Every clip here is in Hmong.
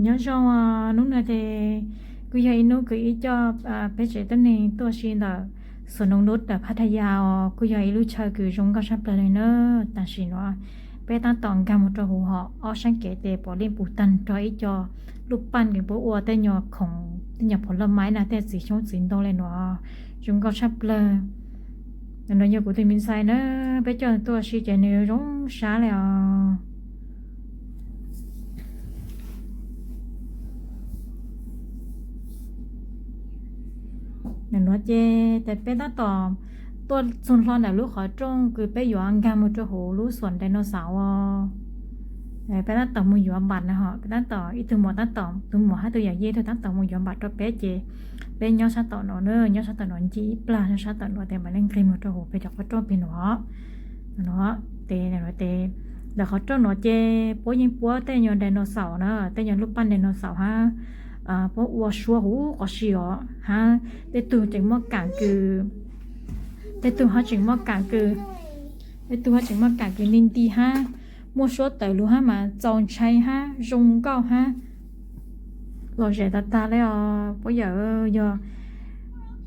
Nyob zoo, hnub no ces kuj yog ib hnub kws ib co peb tsev tuab neeg tuaj ua si ntawm Xuas Noog Dub ntawm Phav Thaj Yas os, kuj yog ib lub chaw kws zoo nkauj tshaj plaws li na. Tam sim no peb tab tom nkag mus rau hauv hom ob sab kev ces pom lij pus tag nrho ib co lub paj kws puab ua tej nyuag khoom, tej nyuag phuam loj maib na, tej txiv xyoob txiv ntoo li no, zoo nkauj tshaj plaws. Ntawm no yog kuv tus me ntxhais na, peb coj tuaj ua si ces nws zoo sab li os. Ntawm no ces peb tab tom tuaj txug hlo ntawm lub qhov rooj kws peb yuav nkag mus rau hauv lub xuam dinosaur os. Peb tab tom mus yuav npam na ho, peb tab tom ib tug muam tab tom, tus muam hab tus yawm yij tug tab tom mus yuav npam rau peb ces peb nyob sab tom no na, nyob sab tom no ncig ib plag, nyob sab tom no tes mam li nqis mus rau hauv peb cov qhov rooj pem no. No tes, tes ntawm qhov rooj no ces puab yeej puab tej nyuag dinosaur na, tej nyuag lub paj dinosaur hab, puab ua suab huv qhov si os hab, tej tug tseem muaj kaam kws, tej tug hab tseem muaj kaam kws, tej tug hab tseem muaj kaam kws nti nti hab, muaj suab tawm lug hab mas txaus ntshai hab zoo nkauj hab lom zem tag tag li os. Puab yawm, yog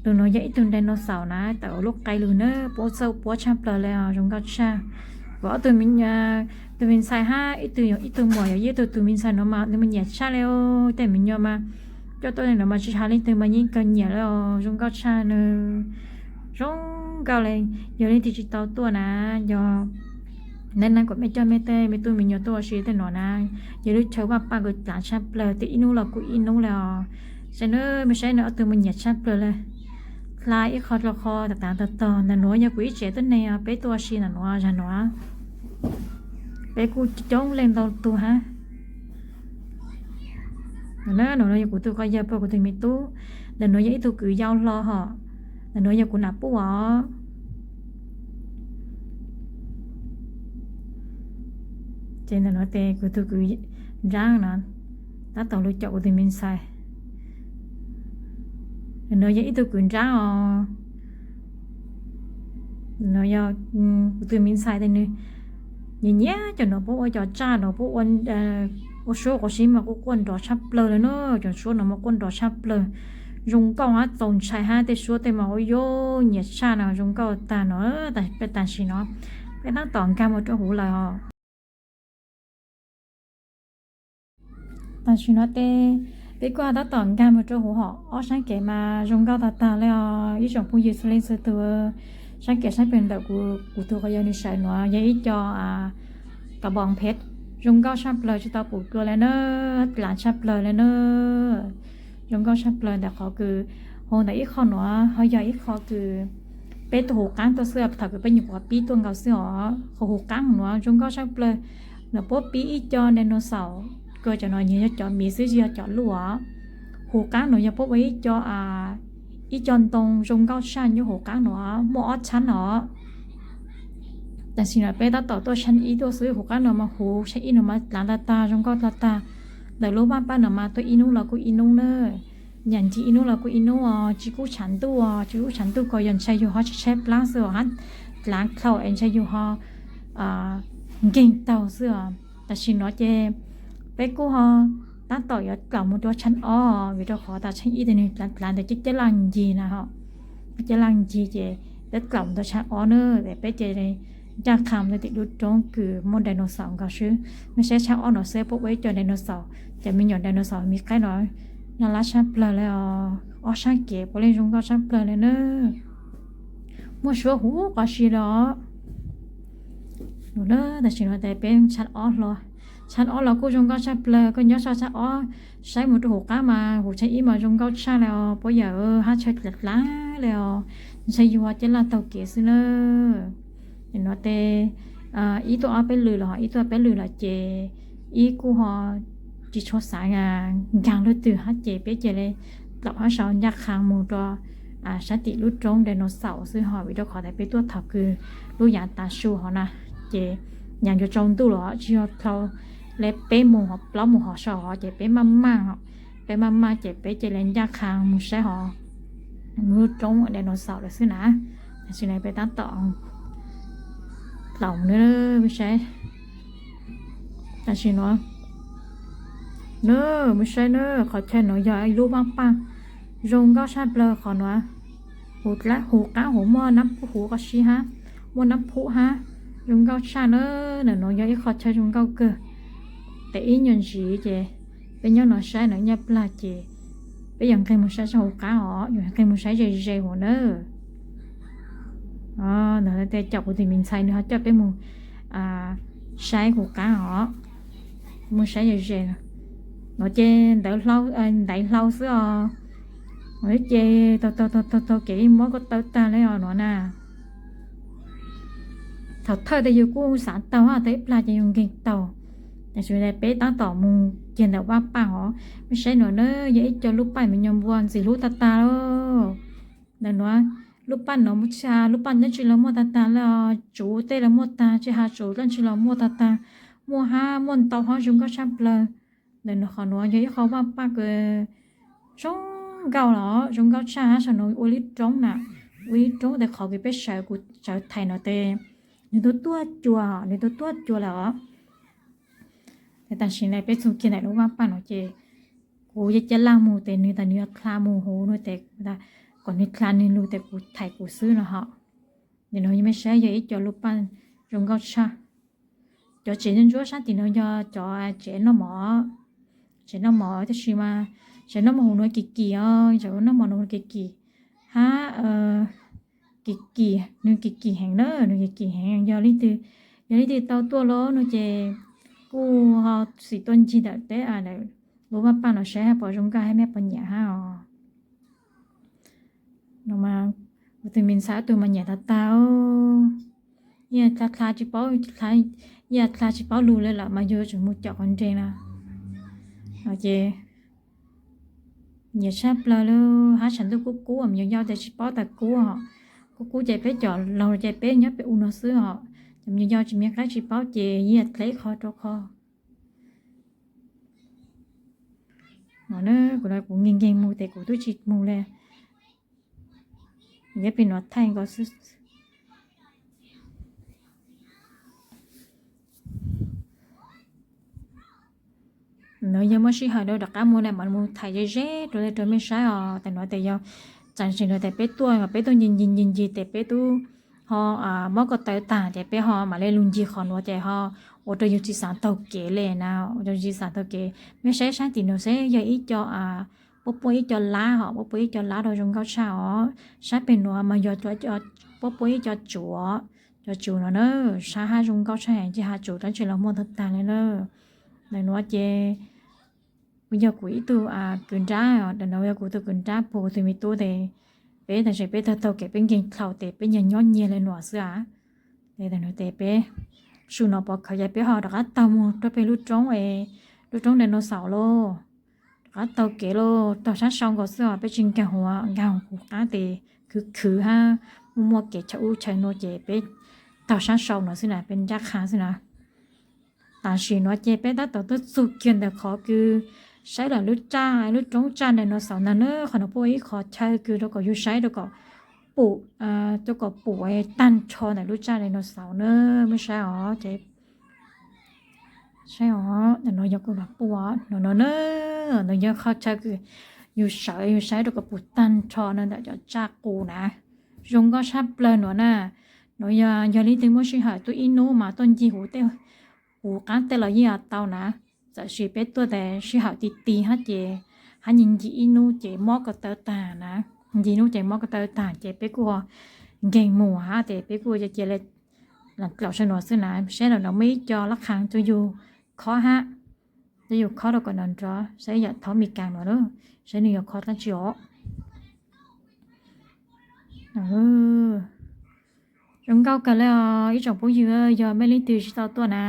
tus no yog ib tug dinosaur na, tawm lub qe lug na, puab txawj puab tshaj plaws li os, zoo nkauj tshaj. Kuv ob tug, tus me ntxhais hab ib tug, ib tug muam yog ib tug tus me ntxhais no mas nws mas nyiam tshaj li os, tej me nyuam mas coj tuaj li no mas tsis has leej twg mas yeej kawg nyiam li os, zoo nkauj tshaj nws, zoo nkauj li. Yog leej twg tsis tau tuaj na, yog neb na kuas mej coj mej tej me tub me nyuam tuaj ua si tej no na, yog lub chaw vaj paj kws dlaav tshaj plaws, twb ib hnub los kuj ib hnub li os. Saib na, mej saib nws ob tug mas nyiam tshaj plaws li, dlaav ib qho rau qho tag tag tog tog. Ntawm nuav yog kuv ib tsev tuab neeg peb tuaj ua si ntawm nuav zag nuav, peb kuj coob leej ntau tug hab. Ntawm nuav yog kuv tug quas yawg puag kuv tug me tub, ntawm nuav yog ib tug kws yau hlo hom, ntawm nuav yog kuv nam puj os. Ces ntawm nuav tes kuv tug kws nraab no tab tom lug caum kuv tug me ntxhais. Ntawm nuav yog ib tug kws nraab os. Ntawm nuav yog kuv tug me ntxhais tes nws nyiam nyiam cov nuav, puab ua cov tsaj nuav, puab ua suab quas sib mas quaj quaj nrov tshaj plaws li na, cov suab nuav mas quaj nrov tshaj plaws, zoo nkauj hab txaus ntshai hab, tej suab tej mas ua yuav nyiam tshaj no, zoo nkauj tag no. Tam sim no peb tab tom nkag mus rau huv lawm os. Tam sim no tes peb kuj tab tom nkag mus rau huv hom ob sab kev mas zoo nkauj tag tag li os ib tsoom phooj ywg txhua leej txhua tug. Sab kev sab pem ntawm kuv tug quas yawg nws sawv nuav yog ib co kav npoos phem, zoo nkauj tshaj plaws tsis tau pum dlua li na, dlaav tshaj plaws li na. Zoo nkauj tshaj plaws ntawm qhov kws hu ntawm ib qho nuav ho yog ib qho kws peb tuaj huv qaab tuaj xwb, thaum kws peb nyuam qhuav pib tuaj nkaus xwb os. Qhov huv qaab nuav zoo nkauj tshaj plaws, nuav puab pib ib co dinosaur, kws cov nuav nyias yog cov miv xwb tsis yog cov luj os. Huv qaab nuav yog puab ua ib co, ib co ntoo zoo nkauj tshaj nyob huv qaab nuav muaj ob tshab os. Tam sim no peb tab tom tuaj tshab ib tuaj xwb, huv qaab no mas huv tshab ib no mas dlaav tag tag zoo nkauj tag tag. Ntawm lub vaj paj no mas tuaj ib hnub los kuj ib hnub na, nyam ncig ib hnub los kuj ib hnub os, tsis kub tshav ntuj os, tsis kub tshav ntuj ko yog ntshai yug ho tsis tshaib plab xwb os hab, dlaav dlhau es ntshai yug ho nkeeg taug xwb os. Tam sim no ces peb kuj ho tab tom yuav dlaum mus rau tshab ob, vim rau qhov tas tshab ib tes nws dlaav dlaav ntawm caj laj ncig na ho, caj laj ncig ces peb dlaum mus rau tshab ob na, es peb ces ncaj qha mus rau tim lub roob kws muaj dinosaur nkaus xwb. Mej saib tshab ob no xwb puab ua ib co dinosaur, cov me nyuam dinosaur me qaib no, naj lab tshaj plawg li os. Ob sab kev puav leej zoo nkauj tshaj plawg li na. Muaj suab huv qhov si los. Tam sim no tas peb tshab ob hlo, tshab ob los kuj zoo nkauj tshaj plawg, koj nyob so tshab ob saib mus rau huv qab mas huv tshab ib mas zoo nkauj tshaj li os, puab yam hab tshaw dlaav dlaav li os, ntshai yug ho caj laj taug kev xwb na. Nim no tes ib tuaj ob peb lwm los ho ib tuaj peb lwm lawm ces ib kuj ho tsis tshua xav nkag lug twg hab ces peb cia li dlaum hab sau ncaj qha mus rau sab tim lub roob dinosaur xwb ho, vim rau qhov tas peb tuaj thaum kws lub yav tav su hov na, ces yav yuav tsaus ntuj los tsis yog dlhau li peb moos ho plaub moos ho sau hov ces peb maj maj, peb maj maj ces peb cia li ncaj qha mus saib hov lub roob dinosaur lawm xwb na. Tam sim no peb tab tom dlaum na, saib. Tam sim no Na, mus saib na, qhov chaw no yog ib lub vaj paj zoo nkauj tshaj plaws qhov no. Huv qaab huv muaj nab phuj huv qos si hab, muaj nab phuj hab, zoo nkauj tshaj na. Ntawm no yog ib qhov chaw zoo nkauj kawg. Tes ib nyuag ntsis ces peb nyob no saib no nyaj plag ces peb yuav nqeg mus saib sab huv qaab os, yuav nqeg mus saib ze ze huv na. Ntawm no tes caum kuv tus me ntxhais nws ho coj peb mus saib huv qaab os, mus saib ze ze. No ces ntaiv hlau xwb os. Ces taug taug taug taug kev mob koj taw tag le os no na. Thaum thawj tes yus kuj xav taug, thaum ib plag ces yus nkeeg taug. Tam sim no peb tab tom mus kiag ntawm vaj paj os. Mej saib no na, yog ib co lub paj me nyuam npua ntxim hlub tag tag lauj. Ntawm no lub paj no muaj tsi ha, lub paj dlaab tsi los muaj tag tag le os, tsuv tej los muaj tag, tsi ha tsuv dlaab tsi los muaj tag tag. Muaj hab muaj ntau hab zoo nkauj tshaj plaws. Ntawm no qhov no yog ib qho vaj paj kws zoo nkauj los zoo nkauj tshaj hab saum no ua li roob na, ua li roob tes qhov kws peb sawv, kuv sawv thaiv no tes nws tuaj tuaj cua, nws tuaj tuaj cua lawm os. Tam sim no peb txug kiag ntawm lub vaj paj no ces kuv ca laj mus tes nws tas nws yuav dlha mus huv no tes kom nws dlha nws lug tes kuv thaiv kuv xwb no hos. Nim no mej saib yog ib co lub paj zoo nkauj tshaj. Cov tsev ntsuab ntsuab sab tim no yog cov tsev noj mov, tsev noj mov tab sis mas tsev noj mov huv no kim kim os, tsev noj mov no kim kim hab, kim kim, nws kim kim heev na, nws kim kim heev. Yog leej twg, yog leej twg tau tuaj los no ces kuj ho xim tuaj ncig ntawm teb, lub vaj paj no saib hab puas zoo nkauj hab mej puas nyiam hab os. No mas kuv tus me ntxhais ob tug mas nyiam tag tag, ib yam dlha tsis paub, ib yam dlha tsis paub lug le lawm mas yug tseem mus caum qhov nreeg na. No ces nyiam tshaj plaws le hab tshav ntuj kub kub, me nyuam yaus tes tsis paub tas kub os. Kub kub ces peb cov laug ces peb nyob pem u no xwb os, cov me nyuam yaus tsis muaj qaib tsis paub ces ib yam dleb qhov rau qhov. Kuv nkeeg nkeeg mus tes kuv twb tsis mus le, yog pem no thaij nkaus xwb. No yog muaj sij hawm rov qab mus na mam mus thaiv ze ze rau le rau mej saib os. Tam no tes yog tam sim no tes peb tuaj, peb tuaj ncig ncig ncig ncig tes peb tub ho mob ko taw tag ces peb ho mam le lug ncig qhov nuav ces ho ua rau yug tsis xav taug kev le na, ua rau yug tsis xav taug kev. Mej saib sab tim no seb yog ib co puab puab ib co lab hos, puab puab ib co lab rau zoo nkauj tshaj os. Sab pem nuav mas yog puab puab ib co tsuv, cov tsuv no na, sab hab zoo nkauj tshaj heev, tsis has tsuv dlaab tsi los muaj tag tag le na. Ntawm nuav ces kuv yog kuv ib tug kwv nrab, ntawm no yog kuv tug kwv nrab puag kuv tug me tub tes peb tam sim peb taug taug kev peb nkeeg dlhau tes peb nyiag nyob nyiag le nuav xwb a. Tes peb su no pov khawv ces peb ho rov qab taug mus rau pem lub roob, lub roob dinosaur lauj. Rov qab taug kev lauj, taug sab sau nkaus xwb os, peb tsis nkaag huv, nkaag huv qaab tes khwv khwv hab muaj muaj kev chaw ub chaw nuav ces peb taug sab sau no xwb na, peb ncaj qha xwb na. Tam sim no ces peb tab tom tuaj txug kiag ntawm qhov kws saib lawm lub tsaj, lub roob tsaj dinosaur ntag na. Qhov no puab ua ib qhov chaw kws rau kom yug saib rau kom pum, rau kom pum tag nrho ntawm lub tsaj dinosaur na. Mej saib os, ces saib os, ntawm no yog kuv los pum no na, ntawm yog qhov chaw kws yug sawv yug saib rau kom pum tag nrho no ntawm cov tsaj qus na. Zoo nkauj tshaj plaws no na. No yog, yog leej twg muaj sij hawm tuaj ib hnub mas tuaj ncig huv tej, huv qaab tej los yeej tau na. Txawm sis peb tuaj tas sij hawm ti ti hab ces hab ncig ncig ib hnub ces mob ko taw tag na. Ncig hnub ces mob ko taw tag ces peb kuj nkeeg mus hab tes peb kuj cia le laam dlaum saib no xwb na. Saib lawm no muaj ib co lab qhaas rau yug khob hab, rau yug khob rau kom nrov nrov, saib yam thaub Mes Kas no, saib nws yuav khob dlaab tsi os. Zoo nkauj kawg le os ib tsoom phooj ywg, yog mej leej twg tsis tau tuaj na,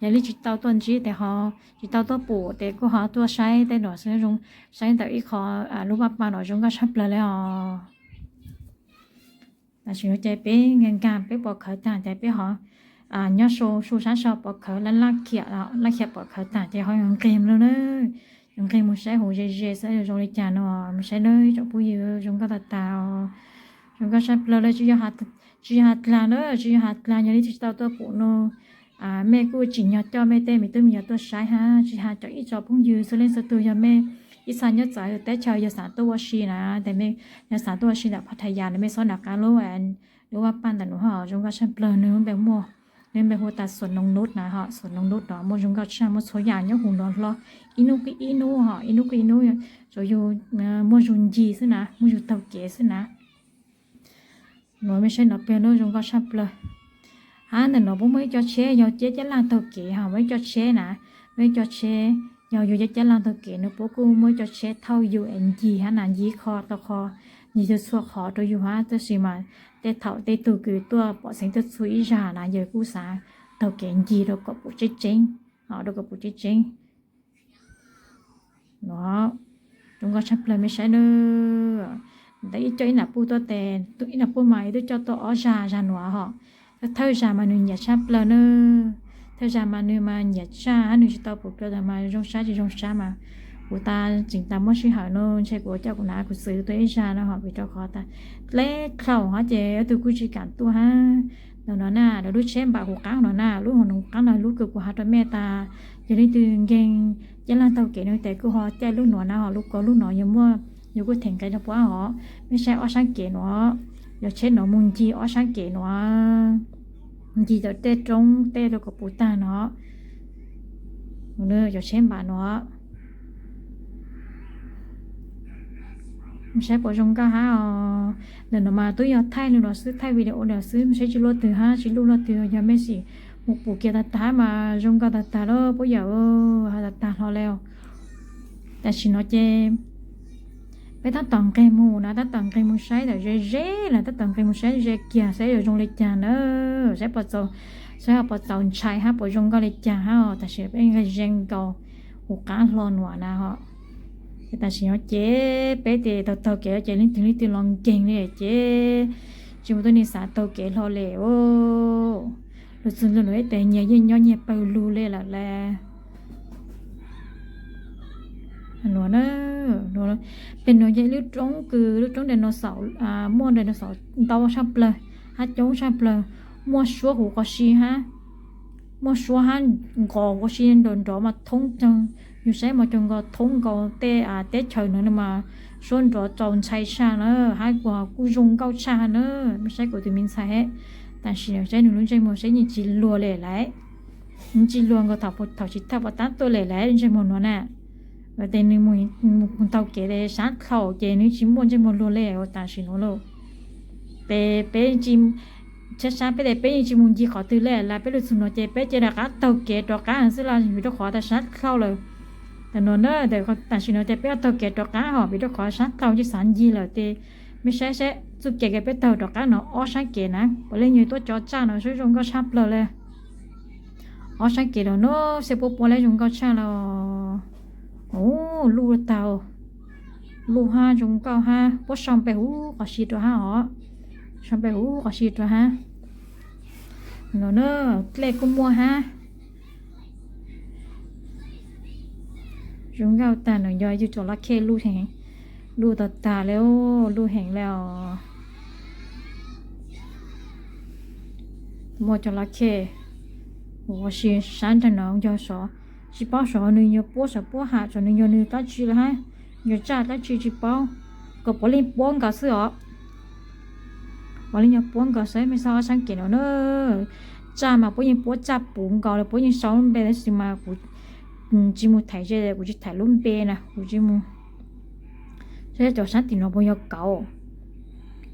yog leej tsis tau tuaj ntsib tes ho tsis tau tuaj pum tes kuj ho tuaj saib tej no xwb, saib ntawm ib qho lub paj paj no zoo nkauj tshaj plaws le os. Tam sim no ces peb nkaag nkaag peb pov khawv tag ces peb ho nyob su su sab sau pov khawv, laj khiam pov khawv tag ces ho yuav nqeg mus na, yuav nqeg mus saib huv ze ze saib zoo li cas no. Mus saib nawb ib tsoom phooj ywg, zoo nkauj tag tag, zoo nkauj tshaj plaws le. Tsis yog has dlag na, tsis yog has dlag, yog leej twg tsis tau tuaj pum no Mej kuj tsim nyog coj mej tej me tub me nyuam tuaj saib hab, tsis has cov ib tsoom phooj ywg txhua leej txhua tug, yog mej ib txha nyob txawv teb chaws yog xaav tuaj ua si na, tes mej yog xaav tuaj ua si ntawm Pattaya na, mej xob nram qab lub, lub vaj paj ntawm nuav ho zoo nkauj tshaj plawg. Nwg lub npe muaj, nwg npe hu tas Suam Noog Nub na ho, Suam Noog Nub no muaj zoo nkauj tshaj, muaj txhua yaam nyob huv nuav hlo, ib nub kuj ib nub ho, ib nub kuj ib nub, tsuas yug muaj zug ncig xwb na, muaj zug taug kev xwb na. Nuav mej saib no peg lub zoo nkauj tshaj plawg. Hab ntawm nuav puab muaj ib co tsheb yog caij caij laag taug kev ho muaj ib co tsheb na, muaj ib co tsheb yog yug caij caij laag taug kev no puab kuj muaj ib co tsheb thauj yug es ncig hab na, ncig ib qho rau qho, ncig txhua qhov rau yug hab. Tab sis mas tej thaum tej tug kws tuaj pom txheeb tuaj txhua ib zag na yawg kuj xaav taug kev ncig rau kom puv tseeb tseeb, rau kom puv tseeb tseeb. Nuav zoo nkauj tshaj plawg mej saib na. Ntawd ib co ib nam puj tuaj tes, ib nam puj mas ib tug coj tuaj ob zag, zag nuav ho. Thawj zag mas nwg nyiam tshaj plawg na. Thawj zag mas nwg mas nyiam tshaj hab nwg tsis tau pum dlua tas mas zoo sab tsis zoo sab mas kuv tas tseem tas muaj sij hawm no ntshe kuv coj kuv nam kuv txwv tuaj ib zag no ho, vim rau qhov tas dleb dlhau hab ces ob tug kuj tsis kaam tuaj hab. Ntawm no na, lawv lub tsheb npaam huv qaab no na, lub huv qaab no lub kws kuv has rau mej tas, yog leej twg nkeeg caij laag taug kev no tes kuj ho caij lub nuav na ho, lub kaus lub no yog muaj, yog kuj theem nqe rau puab hov. Mej saib ob saab kev nuav, yog tsheb nuav mus ncig ob saab kev nuav, ncig tawm tej roob tej rau kom puv tag no. Cov tsheb npaam nuav, saib puas zoo nkauj hab os. Ntawm no mas tub yog thaij li no xwb, thaij video li no xwb, saib tsis luaj twg hab tsis luj luaj twg, yog mej sim mus pum kiag tag tag mas zoo nkauj tag tag lawm puab yawm, has tag tag hlo le. Tam sim no ces peb tab tom nqeg mus na, tab tom nqeg mus saib ntawm ze ze na, tab tom nqeg mus saib ze kiag saib yuav zoo li cas na, saib puas txaus, saib puas txaus ntshai hab puas zoo nkauj li cas hab os. Tam sim peb nqeg ze nkaus huv qaab hlo nuav na ho. Tam sim no ces peb tes taug taug kev ces leej twg leej twg los nkeeg li ces tsis muaj tuab neeg xav taug kev hlo le os. Lug txug lug nuav ib tes nyias yeej nyob nyias pawg lug le lawm le. Peg nuav yog ib lub roob kws lub roob dinosaur, muaj dinosaur ntau tshaj plawg hab coob tshaj plawg, muaj suab huv qos si hab, muaj suab hab nqos huv qos si nrov nrov mas thoob tag, yug saib mas cuag nkaus thoob nkaus tej teb chaws no mas suab nrov txaus ntshai tshaj na, hab kuj zoo nkauj tshaj hab na. Mej saib kuv tus me ntxhais hab, tam sim no saib nws lub ntsej muag saib yeej tsis luag le lawm, yeej tsis luag nkaus thaum tsis thaum puag ta tuaj le lawm lub ntsej muag nuav na. Tes nws mus taug kev tes sab dlhau ces nws tsis muaj ntsej muag luag le tam sim nuav lauj. Tes peb tsis, tshab sab peb tes peb yeej tsis mus ncig qhov twg le lawm, peb lug txug nuav ces peb cia rov qab taug kev rov qab xwb los vim rau qhov tas sab dlhau lawm. Tam nuav na, tam sim nuav ces peb taug kev rov qab hos vim rau qhov sab dlhau tsis xav ncig lawm tes mej saib saib txuj kev kws peb taug rov qab no ob saab kev na, puav leej yog tuaj cov tsaj no saib zoo nkauj tshaj plawg le. Ob saab kev los no xyov puab puab le zoo nkauj tshaj los. Ub, luj tag, luj hab zoo nkauj hab, puab sau npe huv qos si rau hab os, sau npe huv qos si rau hab. Los na, dlej kuj muaj hab. Zoo nkauj tag no yog ib tug cov lab khej luj heev, luj tag tag le, luj heev le os. Muaj cov lab khej huv qos si sab nraag no yog sov, tsis paub sov nws yog puab sov puab ham sov nws yog nws dab tsi lawm hab, yog tsaj dab tsi tsis paub, kom puav leej puab nkaus xwb os. Puav leej yog puab nkaus xwb, mej saib ob saab kev no na. Tsaj mas puab yeej puab tsaj puv nkaus lawm, puab yeej sau lub npe tab sis mas kuv tsis mus thaiv ze, kuv tsis thaiv lub npe na, kuv tsis mus. Saib cov saab tim no puas yog kauv,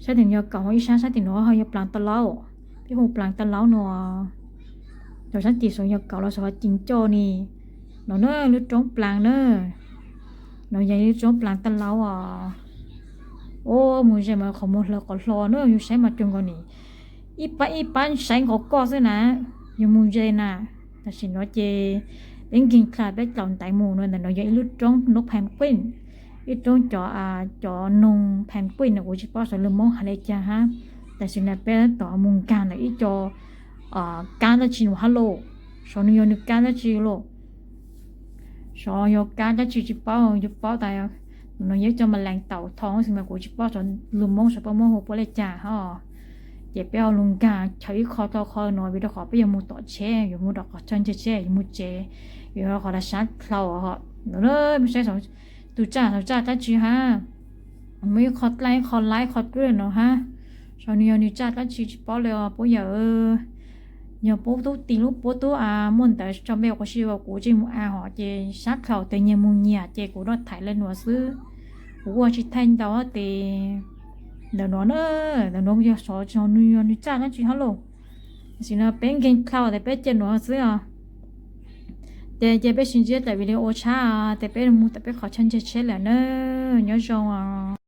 saab tim no yog kauv, ib saab saab tim no ho yog plaas ta laub, peb hu plaas ta laub no. Cov saab tim saud yog kauv los saum ho ci coj ni. No na, lub roob plaas na, no yog lub roob plaas ta laub os. Ub, mus ze mas qhov muag hlaws qhov hlo na, yus saib mas cuag nkaus nim ib pab ib pab saib nkaus koj xwb na, yus mus ze na. Tam sim no ces peb nkeeg dlha peb caum ntaiv mus no, ntawm no yog ib lub roob noog penguin, ib roob cov, cov noog penguin no kuv tsis paub xyov lus Moob has le caag hab. Tam sim no peb tod mus nkaag ntawm ib co kab dab tsi no hab lauj, xyov nws yog nws kab dab tsi lauj. Xyov yog kab dab tsi tsis paub, yus paub tas no yog ib co ma lees taum thoo xwb mas kuv tsis paub xyov lus Moob xyov puab muab hu puab le caag hab. Ces peb ho lug nkaag chaw ib qho rau qhov no vim rau qhov peb yuav mus tom tsheb, yuav mus rau qhov chaw ntseg tsheb, yuav mus tsev, yuav rau qhov sab dlhau os. Mus saib tus tsaj, tus tsaj dlaab tsi hab, muaj ib qho dlaab, ib qho laib, ib qho dluab le no hab. Saib nws yog nws tsaj dlaab tsi tsis paub le os puab yawm. Yog puab tub tis lub puab tub av muaj ntawv tso npe quas si uas kuv tsis mus av hov ces sab dlhau tes nyias mus nyias ces kuv rov thaiv le nuav xwb. Kuv ua tsis thaij ntau tes ntawm no na, ntawm no yog sov, nws yog nws tsaj dlaab tsi hab lauj. Tam sim no peb nkeeg dlhau tes peb cia nuav xwb os. Ces, ces peb sib ntsib tawm video tshab tes peb mus tawm peb qhov chaw ntseg tsheb lawm na. Nyob zoo os.